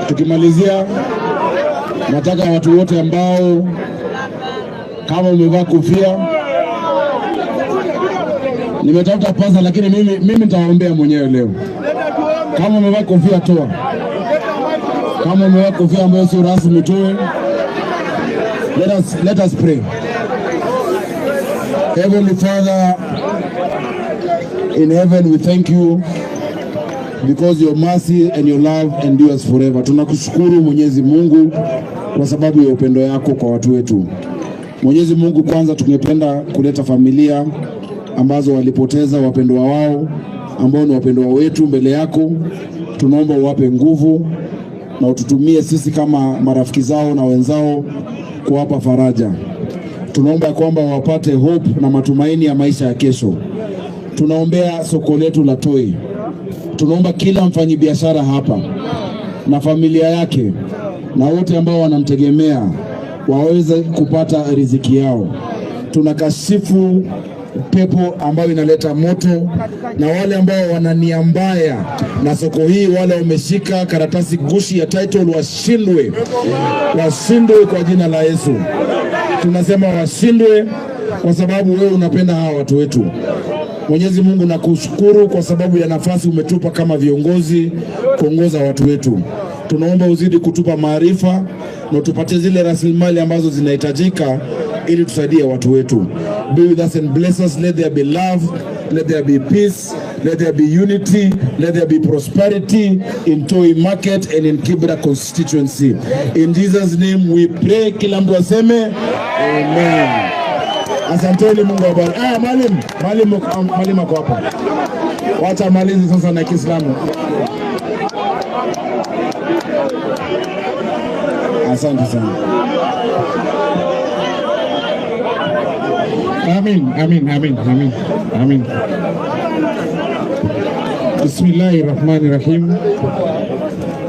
Tukimalizia nataka watu wote ambao kama umevaa kofia, nimetafuta pasa lakini mimi nitawaombea mwenyewe leo. Kama umevaa kofia toa. Kama umevaa kofia ambayo sio rasmi toe. Let us pray. Heavenly Father in heaven, we thank you because your mercy and your love endures forever. Tunakushukuru Mwenyezi Mungu kwa sababu ya upendo yako kwa watu wetu. Mwenyezi Mungu, kwanza tungependa kuleta familia ambazo walipoteza wapendwa wao ambao ni wapendwa wetu mbele yako. Tunaomba uwape nguvu na ututumie sisi kama marafiki zao na wenzao kuwapa faraja. Tunaomba kwamba wapate hope na matumaini ya maisha ya kesho. Tunaombea soko letu la Toi. Tunaomba kila mfanyibiashara hapa na familia yake na wote ambao wanamtegemea waweze kupata riziki yao. Tunakashifu pepo ambayo inaleta moto na wale ambao wana nia mbaya na soko hii, wale wameshika karatasi gushi ya title washindwe, washindwe kwa jina la Yesu. Tunasema washindwe kwa sababu wewe unapenda hawa watu wetu. Mwenyezi Mungu, nakushukuru kwa sababu ya nafasi umetupa kama viongozi kuongoza watu wetu. Tunaomba uzidi kutupa maarifa na utupatie zile rasilimali ambazo zinahitajika ili tusaidie watu wetu. Be with us and bless us. Let there be love, let there be peace, let there be unity, let there be prosperity in Toi Market and in Kibra constituency. In Jesus name we pray. Kila mtu aseme amen. Asanteni, Mungu awabariki. Ah, mwalimu ako hapa. Wacha malize sasa na Kiislamu. Asante sana. Amin, amin, amin, amin, amin. Bismillahirrahmanirrahim.